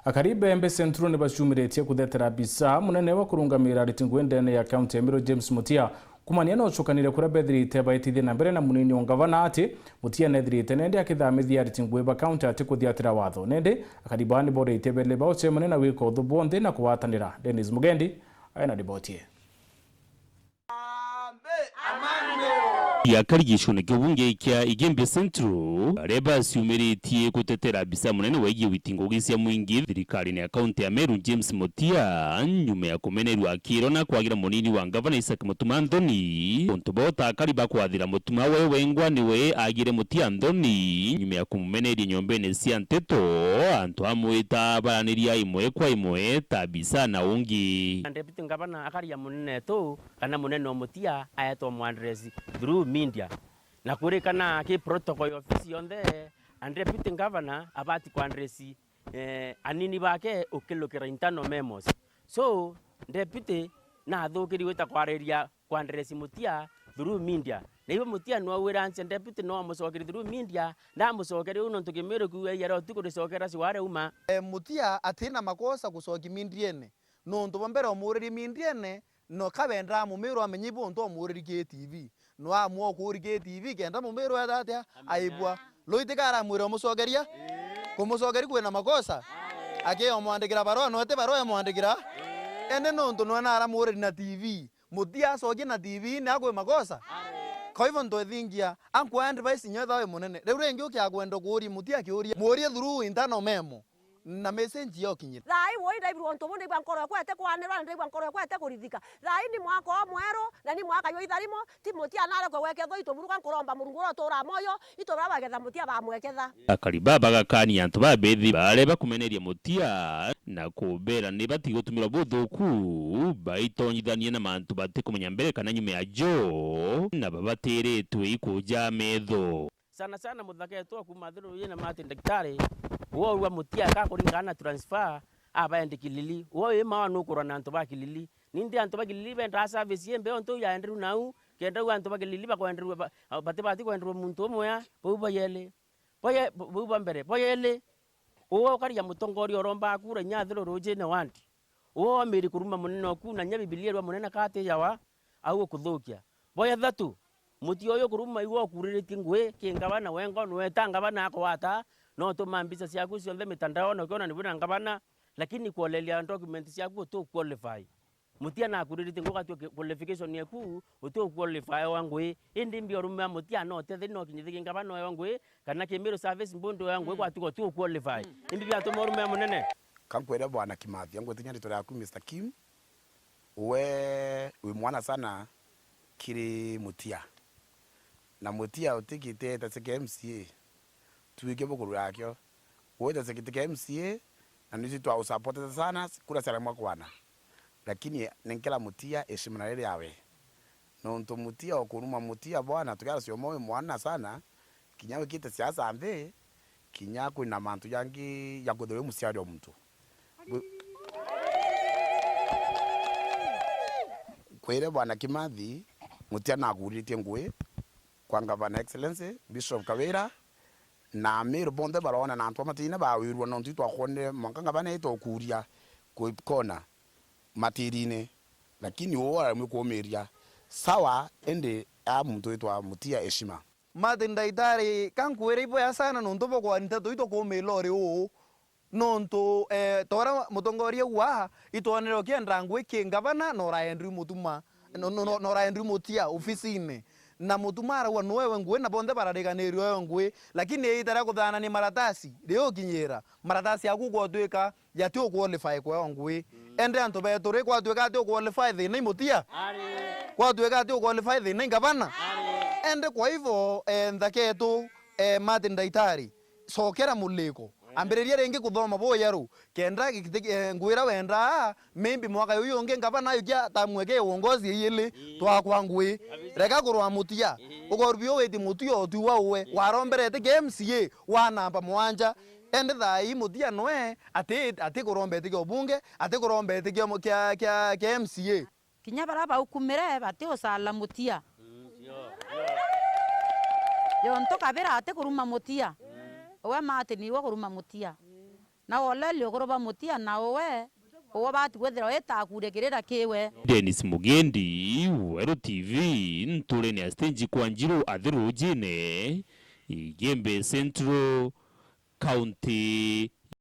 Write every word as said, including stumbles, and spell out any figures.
Akari ba Embe Central ni baciumiritie kuthetera abisa munene wa kurungamira ariti ngugi ndene ya kaunti ya Meru, James Mutia, kumania na ucokanire kuria bethirite baitithia na mbere na munini o ngavana ati Mutia nethirite nende akithamithia ariti ngugi ba kaunti ati kuthiatira watho. Nende akari baa ni boritie bethire baucemania na gwika uthu bwonthe na kugwatanira. Dennis Mugendi aina riboti ii. Akari gicione kia ubunge kia Igembe Central, baria baciumiritie gutetera abisa munene wegie witi ngugi cia mwingi thirikarine ya kaunti ya Meru, James Mutia, nyuma ya kumenerua akirwa na kwagira munini wa ngavana Isaac Mutuma nthoni, untu bo ta akari bakwathira Mutuma we wengwa niwe agire Mutia nthoni, nyuma ya kumumeneria nyombene cia nteto, antu amwita baraniria imwe kwa imwe ta abisa na ungi. Deputy Governor akaria munene tu, kana munene o Mutia aetwa mwaddress through media. Na kurikana ki protocol ya ofisi yonthe, a deputy governor abati kwaddress, eh, anini bake ukilukira internal memos. So, deputy nathukiri gwita kwariria kwaddress Mutia through media. Na iwe Mutia nwauire anche deputy no amucokeri through media, ndamucokeri uu nontu Kimiru kiuga iara utuku ricokera ciware uma. Eh, Mutia atina makosa gucoki mindiene. Nontu bwa mbere omuuririe mindiene, no kabendaa mumiru amenye ibu untu omuuririe K T V. No amua okuuri K T V kenda mumiru eeta atia? Aibua. Ruitike aramwira umucokeria? Kumucokeria kwina makosa? Akiomwandikira barua, no ti barua emwandikira? Indi nontu nwe naramuuririe na T V. Mutia acokie na T V ni akwi makosa? Kwa hivyo ntwethingia, ankwa advice inya ethawe munene. Riu ringi ukia kwenda kuuria Mutia kiuria, muurie through internal memo. Na message yokinyira. Thaa ii woi ndaigua untu bu, ndaigua nkoro yakwa ete kwanirwa, na ndaigua nkoro yakwa ete kurithika. Thaa ii ni mwaka o mweru, na ni mwaka jwa itharimo, ti Mutia narekwe gwekethwa, ituburuka nkuromba Murungu uria uturaa moyo, itu baria bagetha Mutia bamweketha. Akari baa bagakania antu babethi baria bakumeneria Mutia, na kubera ni batigutumirwa buthuku, baitonyithanie na mantu batikumenya mbere kana nyuma ya jo, na babatiritwe ikuja metho. Sana sana muthaka etu wa kuuma Thiruru yina Martin Daktari, uwe urua Mutia ka kuringana na transfer, abaendi Kilili. Uwe wi mawa nukurwa na antu ba Kilili. Nindi antu ba Kilili bendaa service imbe ontu yaenderwa nau, kenda u antu ba Kilili bakwenderwa ba-, batibati kwenderwa muntu umwe a, bau bayeli. Boye-, bau ba mbere. Boyeli, uwe ukaria mutongoria uromba kura inya Thiruru ujine wandi. Uwe wamiri kuruma munene oku, na nya Bibilia irwa munene kati yawa, au ukuthukia. Boya thatu, Mutia uyu kuruma iwe ukuriritie ngui ki ngavana, wengo nweta ngavana akugwata, no utuma mbica ciaku cionthe mitandaone ukiona ni bwina ngavana, lakini kuoleria document ciaku utu qualify. Mutia nakuriritie ngui ugatwika qualification yaku utu qualify wa ngui, indi mbi urumea Mutia no tetheri no kinyithiki ngavana uyo ngui, kana Kimiru Service Board uyo ngui gwatuka utu qualify. Imbi biatuma urumea munene. Kankwire Bwana Kimathi, angwitinya ritwa riaku Mister Kim, we wi mwana sana kiri Mutia. Na Mutia utigite ta sike M C A, twike bukuru yakio. Wite sike M C A, na nisi twa usupportete sana, kura ciaremwa kwana. Lakini nenkera Mutia heshima na riri yawe. Nontu Mutia ukuruma Mutia bwana, tukiara cio moyo mwana sana, kinya wikite siasa nthi, kinya kwina mantu jangi ja kwithirwa wi muciari o muntu. Bwi-, kwire Bwana Kimathi, Mutia naguritie ngui kwa Ngavana Excellency Bishop Kawira, na Amiru bonthe baroona na antu a matine bawirua, nontu itwakwonire mwanka Ngavana itokuria kwikona matirine, lakini uu aremwe kuumiria. Sawa, indi a muntu witwa Mutia heshima. Martin Daitari, kankwire iboya sana nontu bwa kwani nteto itukuumira uri uu. Nontu, eh, ta uria mutongoria auga, itwonere ukienda ngui ki ngavana, na uraendwi Mutuma, no, no, no, na uraendwi Mutia ofisine. Na Mutuma arauga, "Ni wewe ngui," na bonthe barariganirirwe yo ngui. Lakini iita ria kuthanania maratasi riukinyira, maratasi yaku ugwatuika jati uqualify kweo ngui. Ende antu betu ri, gwatuika ati uqualify thina i Mutia? Gwatuika ati uqualify thina i ngavana? Ende kwa hivyo, eh, nthaketu, eh, Martin Daitari, cokera muliko. Ambiriria ringi kuthoma buya ru, kenda gikiti-, eh, ngwira wendaa, maybe mwaka uyu ungi ngavana ayukia tamu eke ya uongozi iyili, twakwa ngui. Reka kurwa Mutia. Ukorubio witi Mutia utu wa uwe. Waromberete kia M C A wa namba mwanja. Ende thaa ii Mutia noe ati, ati kuromba iti kia ubunge, ati kuromba iti kia, kia, kia, kia M C A. Kinya baria baukumire bati ucala Mutia. Jontu Kabira ati kuruma Mutia. Uwe Martin iwe kuruma Mutia. Na oleli uguru ba mutia na uwe, uwe bati kwithirwa itakurikirira kiwe. Dennis Mugendi, Weru T V, nturene ya stage kwa Njiru athi rujine, Igembe Central, County